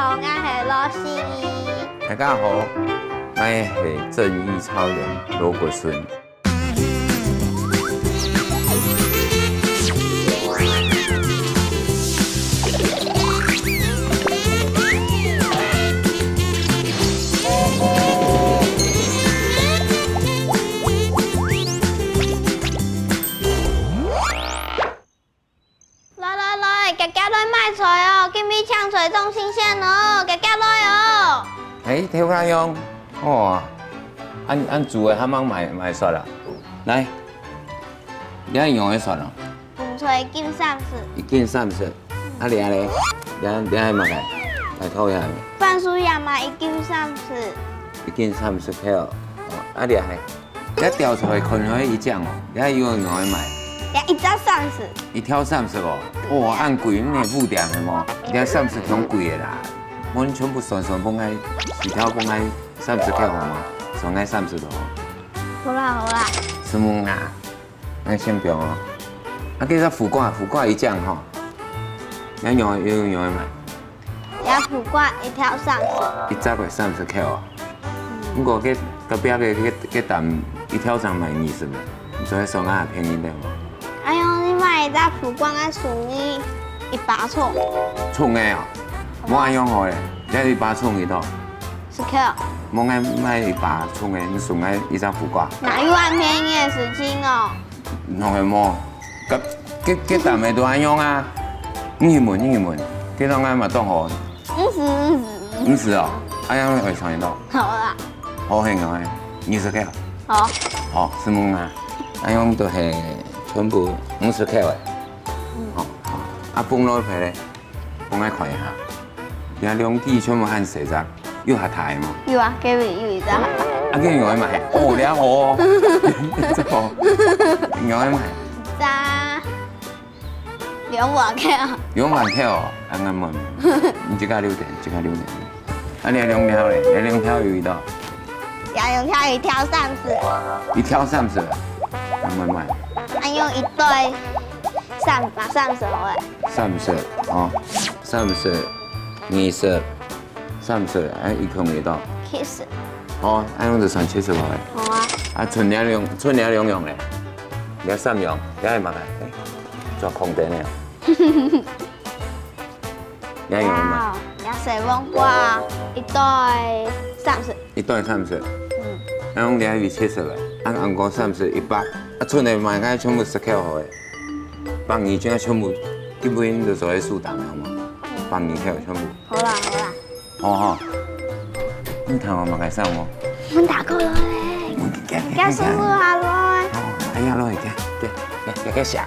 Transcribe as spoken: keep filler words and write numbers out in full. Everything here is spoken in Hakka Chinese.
好，𠊎係羅心怡。大家好，𠊎係正義超人羅國順。 來來來，遽遽來買菜哦！今晡日青菜當新鮮哦，遽遽來哦！欸，頭家娘，哦，恁恁煮个還吂賣賣煞啊？來，你愛用个蒜哦？紅菜一斤三十。一斤三十，啊你咧？你你愛麼个？來看一下。番薯葉嘛，一斤三十。一斤三十塊哦，啊你咧？ 這吊菜看起來一隻哦，這有用愛賣？這一隻三十。一條三十哦，哇，恁貴，你係烏店个無？這三十當貴个啦。𠊎全部算算分𠊎，四條分𠊎三十塊好無？算𠊎三十哦。好啦好啦。承蒙啊，𠊎先放哦。啊，這隻苦瓜，苦瓜一隻吼，這有用用愛賣？ 這苦瓜一條三十。一隻个三十塊哦。毋過該隔壁个該該擔一條正賣二十个，你做得算較便宜點無？哎喲，你買一隻苦瓜，𠊎送你一把蔥。蔥个哦，無恁樣好咧，這一把蔥幾多？十塊。無，𠊎買一把蔥个，你送𠊎一隻苦瓜。哪有恁便宜个事情哦？ 哪會無？該該該擔个都恁樣啊！你去問，你去問，該兩個嘛當好。五十，五十，五十哦，恁樣會算得到。好啦。好，係哦，二十塊。好。好，承蒙啊，恁樣都係全部五十塊个。好，好，啊，分落去咧。 分𠊎看一下，這兩支全部恁細隻，有較大个無？有啊，隔壁有一隻。啊，該用來賣？哦，這好哦，這好，用來賣？一隻兩萬塊啊。兩萬塊哦，恁樣問，你自家留等，自家留等。啊，你兩條咧？你兩條有幾多？這兩條一條三十。一條三十，恁樣賣？恁樣一對三百三十好咧。三十哦。 三十、二十、三十，哎，一共幾多？七十。哦，恁樣就算七十个。好啊。啊，賰了兩，賰了兩樣咧。了三樣，了係麼个？哎，做空的呢。了有嘛？哇，了細黃瓜，一對三十。一對三十。嗯。恁樣了係七十个，啊，紅瓜三十，一百，啊，賰的嘛，該全部十塊好个。 百二張全部，基本就做得收檔了嘛。百二票全部。好啦，好啦。好好。你聽我嘛該上哦。我打過來咧。行行行行。加送我下來。哦，哎呀，落去，行，行，行，行，行。